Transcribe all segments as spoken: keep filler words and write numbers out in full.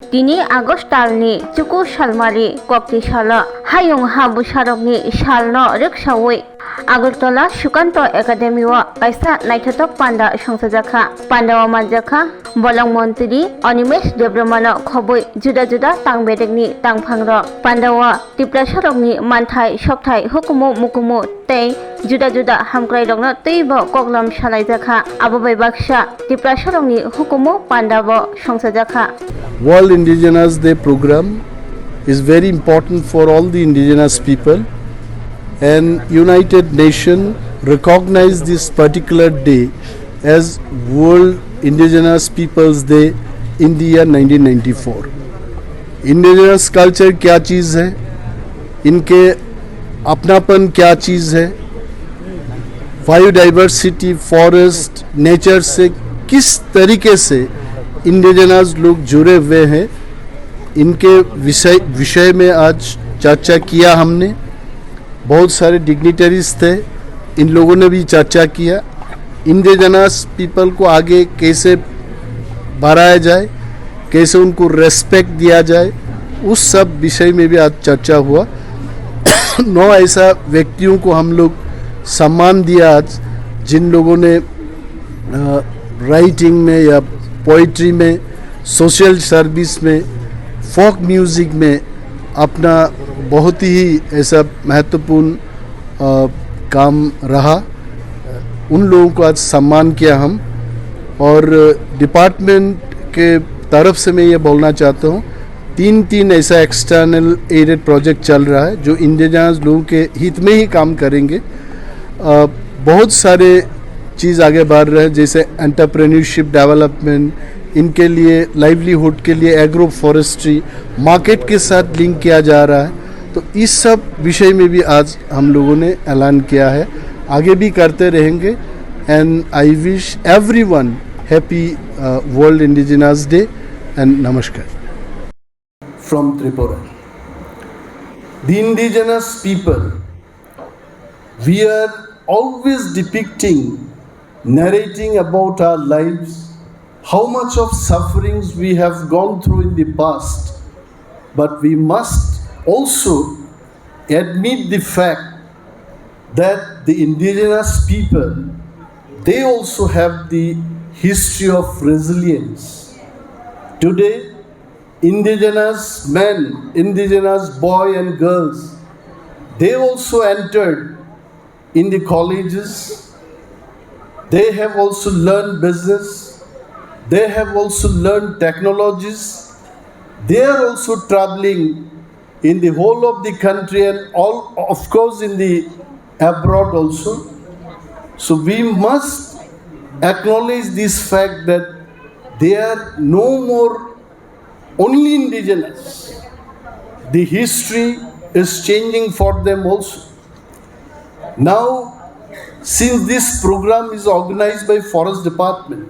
Tini August talni chuku salmari kokti salo hayung ha bwsarokni salno rwksawi Agartala Sukanto Academy o kaisa naithothok panda songchajakha. Pandao manjakha Bolong Montri Animesh Debbarmano khobwi juda juda tang bedekni tangphangrok. Pandao Tiprasarokni manthai, sokthai, hukumu, mukumu tei juda juda hamkrairokno teibo koklam salaijakha. Abo bai baksa Tiprasarokni hukumu pandabo songchajakha. World Indigenous Day program is very important for all the indigenous people, and United Nation recognized this particular day as World Indigenous Peoples Day in the year nineteen ninety-four. Indigenous culture क्या चीज़ है, इनके अपनापन क्या चीज़ है, biodiversity, forest, nature से किस तरीके से इंडिजिनस लोग जुड़े हुए हैं, इनके विषय विषय में आज चर्चा किया हमने। बहुत सारे डिग्निटरीज थे, इन लोगों ने भी चर्चा किया। इंडिजिनस पीपल को आगे कैसे बढ़ाया जाए, कैसे उनको रेस्पेक्ट दिया जाए, उस सब विषय में भी आज चर्चा हुआ। नौ ऐसा व्यक्तियों को हम लोग सम्मान दिया आज, जिन लोगों ने राइटिंग में या पोइट्री में, सोशल सर्विस में, फोक म्यूज़िक में अपना बहुत ही ऐसा महत्वपूर्ण अ, काम रहा। उन लोगों को आज सम्मान किया हम। और डिपार्टमेंट के तरफ से मैं ये बोलना चाहता हूँ, तीन तीन ऐसा एक्सटर्नल एडेड प्रोजेक्ट चल रहा है जो इंडिजिनस लोगों के हित में ही काम करेंगे। अ, बहुत सारे चीज़ आगे बढ़ रहे हैं, जैसे एंटरप्रेन्योरशिप डेवलपमेंट, इनके लिए, लाइवलीहुड के लिए एग्रो फॉरेस्ट्री, मार्केट के साथ लिंक किया जा रहा है। तो इस सब विषय में भी आज हम लोगों ने ऐलान किया है, आगे भी करते रहेंगे। And I wish everyone happy, uh, World Indigenous Day and नमस्कार। From Tripura. The indigenous people, we are always depicting, narrating about our lives, how much of sufferings we have gone through in the past, but we must also admit the fact that the indigenous people, they also have the history of resilience. Today, indigenous men, indigenous boy and girls, they also entered in the colleges. They have also learned business. They have also learned technologies. They are also traveling in the whole of the country and all, of course, in the abroad also. So we must acknowledge this fact that they are no more only indigenous. The history is changing for them also. Now, since this program is organized by Forest Department,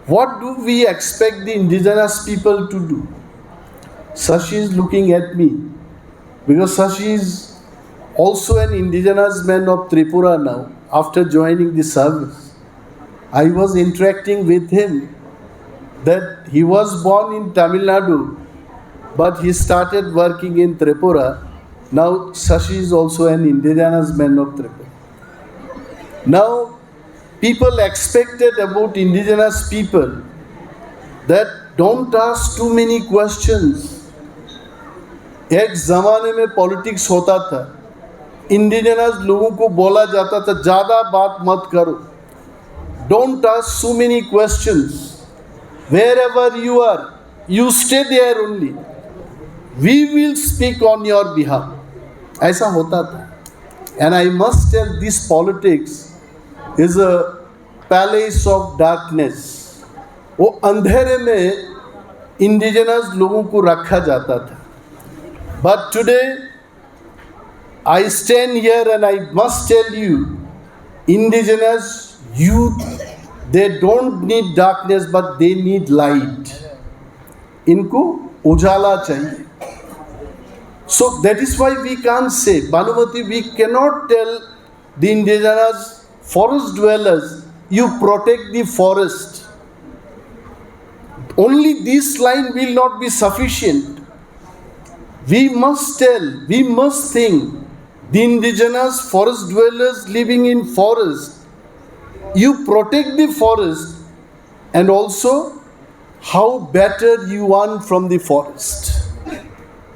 what do we expect the indigenous people to do? Shashi is looking at me because Shashi is also an indigenous man of Tripura now after joining the service. I was interacting with him that he was born in Tamil Nadu, but he started working in Tripura. Now Shashi is also an indigenous man of Tripura. Now, people expected about indigenous people that don't ask too many questions. एक जमाने में पॉलिटिक्स होता था, इंडिजिनस लोगों को बोला जाता था, ज्यादा बात मत करो, don't ask so many questions, wherever you are, you stay there only, we will speak on your behalf. ऐसा होता था। And I must tell, this politics is a palace of darkness. वो अंधेरे में इंडिजिनस लोगों को रखा जाता था। But today, I stand here and I must tell you, indigenous youth, they don't need darkness, but they need light. इनको उजाला चाहिए। So that is why we can't say, Bhanumati, we cannot tell the indigenous forest dwellers, you protect the forest. Only this line will not be sufficient. We must tell, we must think the indigenous forest dwellers living in forest, you protect the forest and also how better you earn from the forest.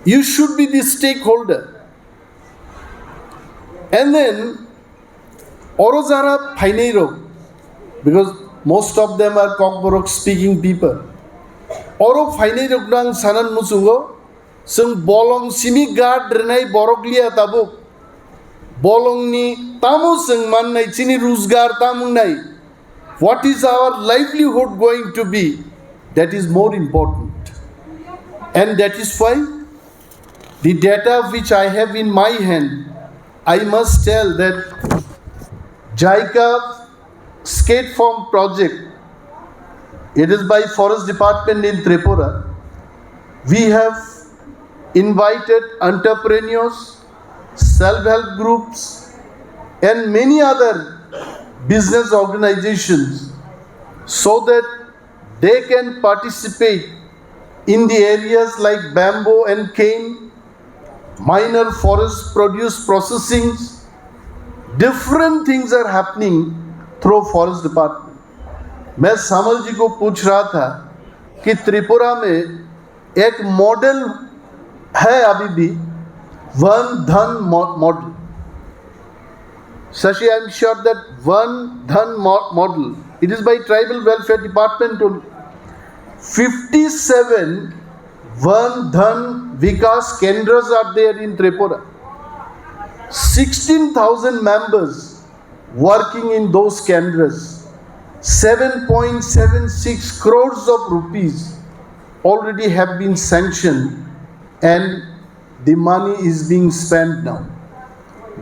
You should be the stakeholder. And then, oro jara phainai rok, because most of them are Kokborok speaking people. Oro phainai rok nang sanan muchungo, chwng bolong simi guard rwnai borok liya tabuk. Bolongni tamo chwng mannai, chini rujgar tamo wngnai. What is our livelihood going to be? That is more important. And that is why the data which I have in my hand, I must tell that JICA skate farm project, it is by Forest Department in Tripura. We have invited entrepreneurs, self-help groups, and many other business organizations so that they can participate in the areas like bamboo and cane, minor forest produce processing. Different things are happening through forest department. मैं सामल जी को पूछ रहा था कि त्रिपुरा में एक मॉडल है अभी भी, वन धन model. Shashi, I am sure that Van Dhan mo- model, it is by Tribal Welfare Department only. fifty-seven Van Dhan Vikas Kendras are there in Tripura. sixteen thousand members working in those Kendras. seven point seven six crores of rupees already have been sanctioned and the money is being spent now.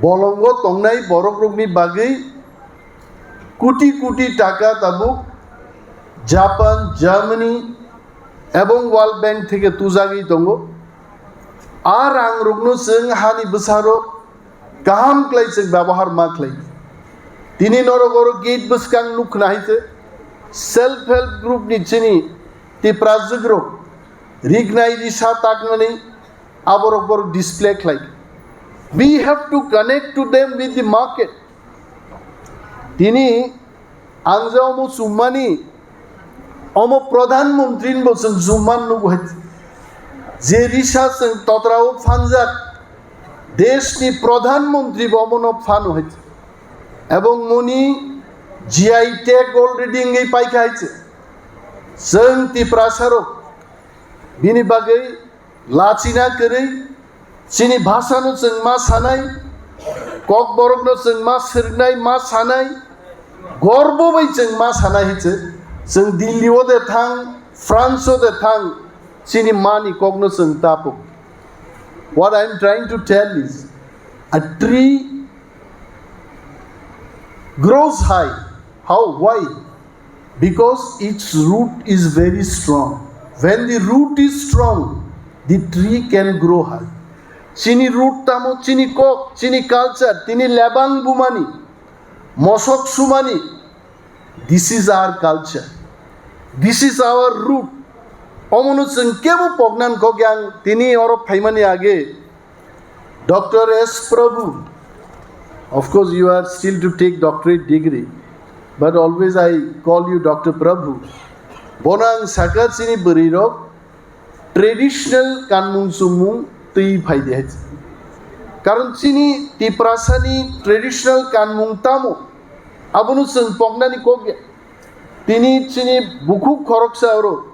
Bolongo tongnai borokrokni bagwi kuti kuti taka tabuk Japan, Germany ebong World Bank theke tujagwi tongo. A rangrokno chwng hani bwsaro kaham khlai chwng byabohar ma khlai. Tini norok oro gate bwskang nukna hai se self help group ni chini tiprajwkrok rignai risa taknani aborok borok display khlai. We have to connect to them with the market. Tini ang je omo chumani, omo Pradhan Mantri ni bo chwng chumman nugo hai. Je risa chwng totrao phanjak, deshni Pradhan Mantri bo omono phano hai. Ebong moni G I tag already wngwi paikha hai. Chwng Tiprasarok bini bagwi lachina kwrwi, chini bhasano chwng ma sanai, Kokborokno chwng ma swrwngnai, ma sanai, gorbo bai chwng ma sanai hai se. Chwng Delhi o de thang, France o de thang, chini mani kokno chwng tapo. What I am trying to tell is, a tree grows high. How? Why? Because its root is very strong. When the root is strong, the tree can grow high. Chini root tamo, chini kok, chini culture, tini lebang bumani, mosok sumani. This is our culture. This is our root. Omono chwng kebo poknan kok yang tini oro phaimani age Doctor S Prabhu, of course, you are still to take doctorate degree, but always I call you Doctor Prabhu. Bono ang saka chini bwrwi rok traditional kanmung chumung twi phai de hai. Karon chini Tiprasani traditional kanmung tamo, abono chwng poknani kok ya. Tini chini bukhuk khoroksa oro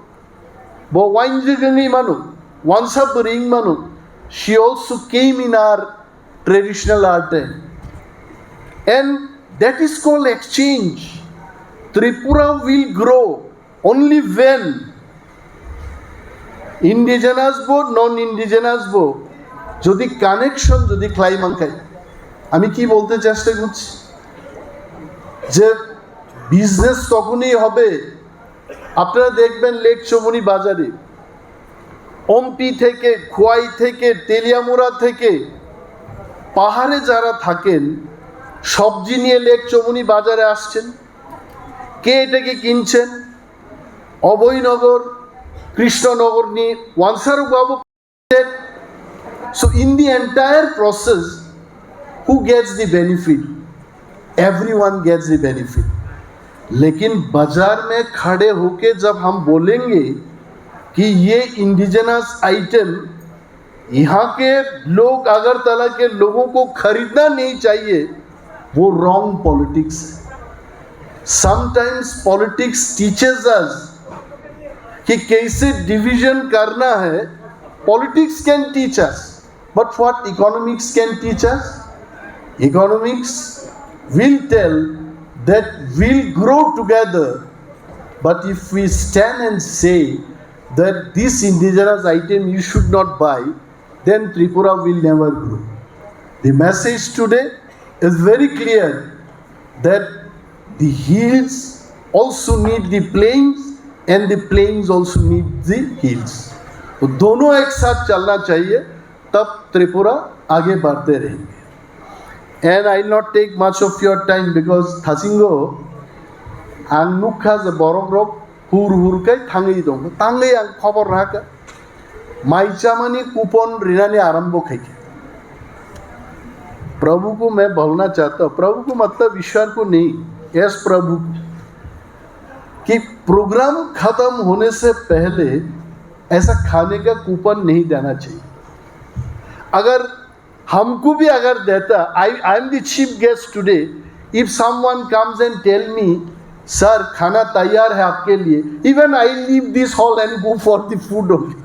bo wainjwk wngwi mano, wansa bwrwi wngwi mano. She also came in our traditional art day. And that is called exchange. Tripura will grow only when indigenous bo, non indigenous bo, jodi connection jodi khlai mankhai. আমি কি বলতে চেষ্টা করছি যে বিজনেস তখনই হবে, আপনারা দেখবেন লেক চমুনি বাজারে অম্পি থেকে, খোয়াই থেকে, তেলিয়ামুড়া থেকে, পাহাড়ে যারা থাকেন, সবজি নিয়ে লেক চমুনি বাজারে আসছেন। কে এটাকে কিনছেন? Abhaynagar, Krishnanagarni Wansarok Babu. So in the entire process, who gets the benefit? Everyone gets the benefit. लेकिन बाजार में खड़े होके जब हम बोलेंगे कि ये इंडिजिनस आइटम यहाँ के लोग, अगरतला के लोगों को खरीदना नहीं चाहिए, वो रॉन्ग पॉलिटिक्स है। समटाइम्स पॉलिटिक्स टीचेस अस कि कैसे डिवीजन करना है। Politics can teach us, but what economics can teach us? Economics will tell that we'll grow together, but if we stand and say that this indigenous item you should not buy, then Tripura will never grow. The message today is very clear that the hills also need the plains and the plains also need the hills. तो दोनों एक साथ चलना चाहिए, तब त्रिपुरा आगे बढ़ते रहेंगे। And I will not take much of your time because thasingo ang nukha je borok rok hur hur kai thangwi tong, tangwi ang khobor rakha. Mai chamani coupon rinani arambho khaikha. प्रभु को मैं बोलना चाहता हूँ, प्रभु को मतलब ईश्वर को नहीं, यस प्रभु को, कि प्रोग्राम खत्म होने से पहले ऐसा खाने का कूपन नहीं देना चाहिए। अगर हमको भी अगर देता, I I am the chief guest today, if someone comes and tell me, sir खाना तैयार है आपके लिए, even I leave this hall and go for the food only.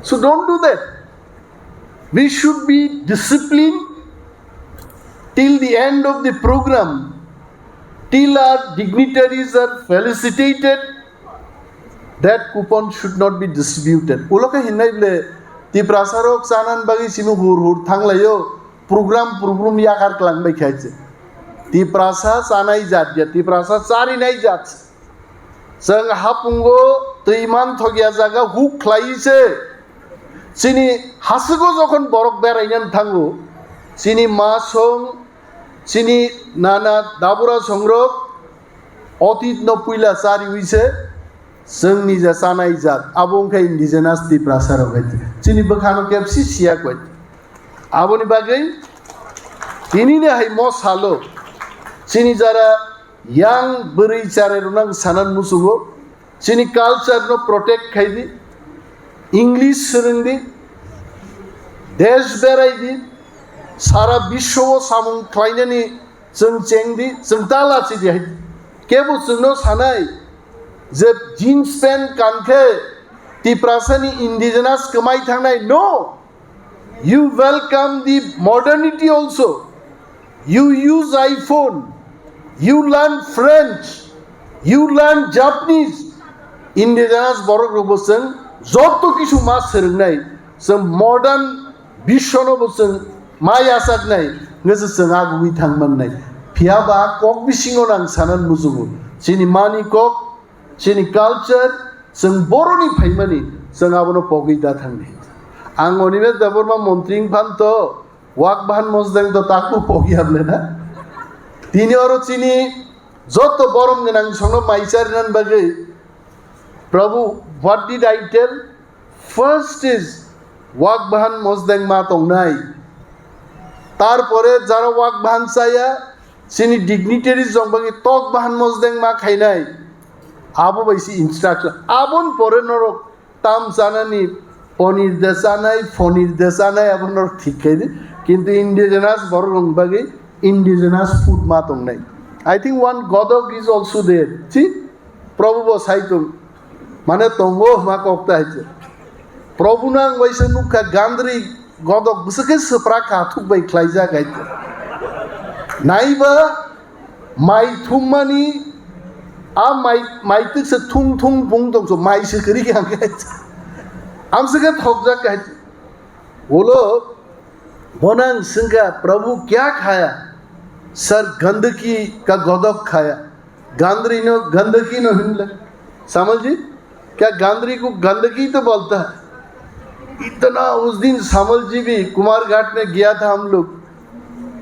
So don't do that. We should be disciplined till the end of the program, till our dignitaries are felicitated. That coupon should not be distributed. Ulo khe hinnai ble, Tiprasa rok chanan bagwi simi hur hur thanglaio, program program yakar klang bai khai se. Tiprasa chanai jat ya, Tiprasa charinai jat. Chwng hapungo twi man thokya jaga huk khlai se. Chini haswgo jokhon borok berainani thango, chini ma song, chini nana dabura songrok, Otit no puila chariwi se chwng nija chanai jat, abo wngkha indigenous Tiprasa rok hai. Chini bwkhano kebsi siya koi. Aboni bagwi tinini hai mo salo chini jara yang bwrwi charai rwna ang sanan muchungo, chini culture no protect khai di, English swrwng di, desh berai di, sara biswo o samung khlainani chwng cheng di, chwng ta lachi di hai. Kebo chwngno sanai je jeans pant kan khe Tiprasani indigenous kwmai thangnai? No. You welcome the modernity also. You use iPhone, you learn French, you learn Japanese. Indigenous borok rokbo chwng joto kisu ma swrwngnai, chwng modern biswano bo chwng ma yachaknai, hwnkhe se chwng agugwi thang mannai. Phiya ba kok bisingo nang sanan muchungo. Chini mani kok, chini culture, chwng boroni phaimani, chwng abono pogwi da thangdi. Ang Animesh Debbarma montri wngphan to, Wak Bahan Mosdeng to takbo pogya ble na. Tini oro chini joto borom gwnang songno mai charinan bagwi, Prabhu, what did I tell? First is Wak Bahan Mosdeng ma tongnai. Tarpore jara Wak Bahan chaya, chini dignitaries rok bagwi Tok Bahan Mosdeng ma khainai. Abo bai si instruction. Abon pore norok tam chanani, ponir de chanai, ponir de chanai, abo norok thik khai di. Kintu indigenous borok rok bagwi indigenous food ma tongnai. I think one godok is also there. Si? Prabhu bo sai tong. Mane tongo ma kok ta hai se. Prabhu no ang waisa nukha gandri godok bwswk khe swprak kha thuk bai khlaijak hai se. Naiba mai thummani a mai, mai twk se thung thung bung tong so mai se kwrwi khe ang khe. Am se khe thokjak hai se. Ulo bonang swngkha Prabhu kya khaya? Sir gandaki ka godok khaya. गांदरी नो गंदगी नो हिमले सामल जी क्या गांदरी को गंदगी तो बोलता है इतना उस दिन सामल जी भी कुमारघाट में गया था हम लोग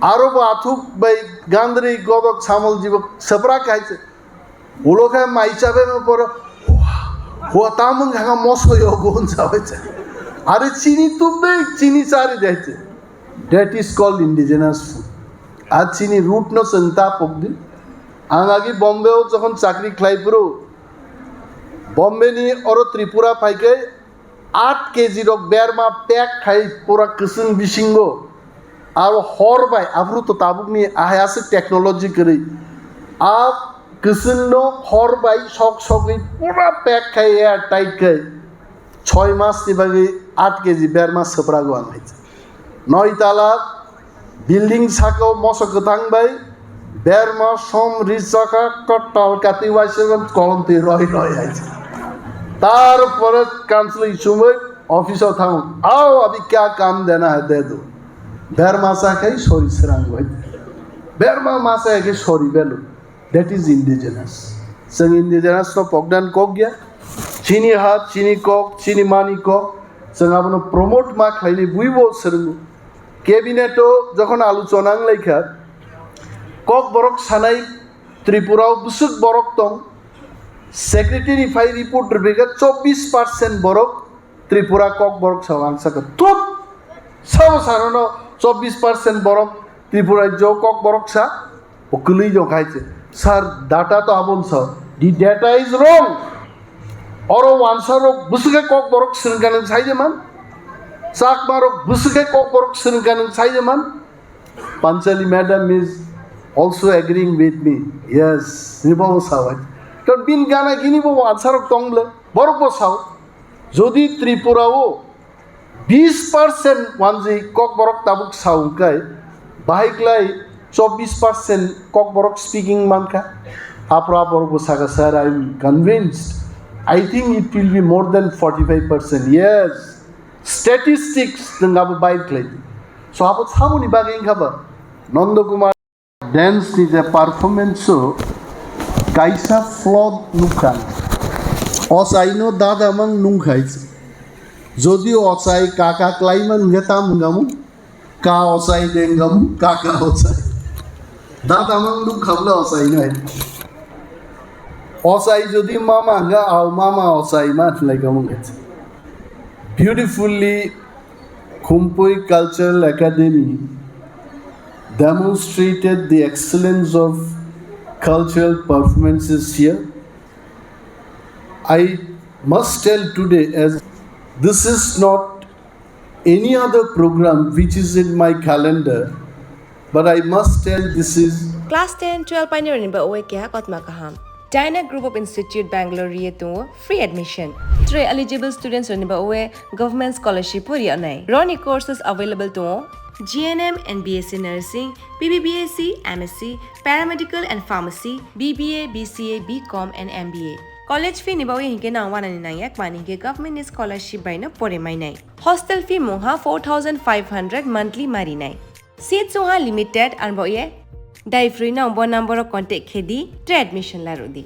आरो बाथुक भाई गांदरी गोदक सामल जी सपरा खाइसे उलोका माइचाबे में पर Hua tamung hanga moso yogo hwn sabai cha. Are chini tubde chini chari daiche. That is called indigenous food. Ar chini root no chwng ta pokdi. Ang agi Bombay o jokhon chakri khlai phuru, Bombay ni oro Tripura phaikai, aat K G rok berma pack khai pura kwchwng bisingo. Aro hor bai aphuru to tabuk ni ahai aswk technology kwrwi. A kwchwng no hor bai sok sogwi pura pack khai air tight khai. Choi mas ni bagwi aat K G berma swprago ang hai. Noi tala building sakao moso kwthang bai berma som ri chakha kotal kati waisa kolom twi roi roi hai. Tarpore council chumui office o thang, "Ao, abhi kya kam dena hai, de do." Berma sa khai sori srang bai. Berma ma sa khai sori belu. That is indigenous. Chwng indigenous no pokdan kok ya. Chini ha, chini kok, chini mani kok. Chwng abono promote ma khlaini buibo swrwngo. Cabinet o jokhon aluchona wng laikha, kok borok sanai Tripura o bwswk borok tong. Secretary phai report rwbaikha chobbish percent borok Tripura kokborok sao ang sakha. Thut! Sabo sanono chobbish percent borok Tripura jo kokborok sa? O kwlwi jok hai se. Sir, data to abon sa. The data is wrong. Oro wansa rok bwswkhe kokborok swrwngkha nwng sai je man? Chakma rok bwswkhe kokborok swrwngkha nwng sai je man? Panchali madam is also agreeing with me. Yes, ni bo sao. Karon bin gana gini bo answer rok tong ble. Borok bo sao. Jodi Tripura o bis percent wanji kokborok tabuk sao kai, bahai klai chobbish percent kokborok speaking mankha. Apra borok bo saka, "Sir, I am convinced. I think it will be more than forty-five percent." Yes. Statistics nwng abo bai khlai di. So abo samoni bagwi wngkha ba Nanda Kumar dance ni je performance o kaisa flood nukha. Ochai no dada mang nungkhai. Jodi ochai kaka klai man wngkha tam wngkha mo? Ka ochai de wngkha mo? Kaka ochai. Dada mang nukha bla ochai nai. Ochai jodi mama wngkha, au mama ochai ma khlai ka mungkha. Beautifully Khumpui Cultural Academy demonstrated the excellence of cultural performances here. I must tell today, as this is not any other program which is in my calendar, but I must tell this is Class ten, twelve painirokni ba oe keha kotma kaham. Dyna Group of Institute Bangalore ri tongo free admission. Tre eligible students rokni ba oe government scholarship pori onai. Roni courses available tongo G N M and B S C Nursing, B B B S C, M S C, Paramedical and Pharmacy, B B A, B C A, B Com and M B A. College fee ni ba oe hinke nang wanani nangya kmani hinke government ni scholarship bai no pore mainai. Hostel fee mungha four thousand five hundred monthly marinai. Seat sungha limited arbo ye. Dai free no bo number o contact khedi, tre admission larudi.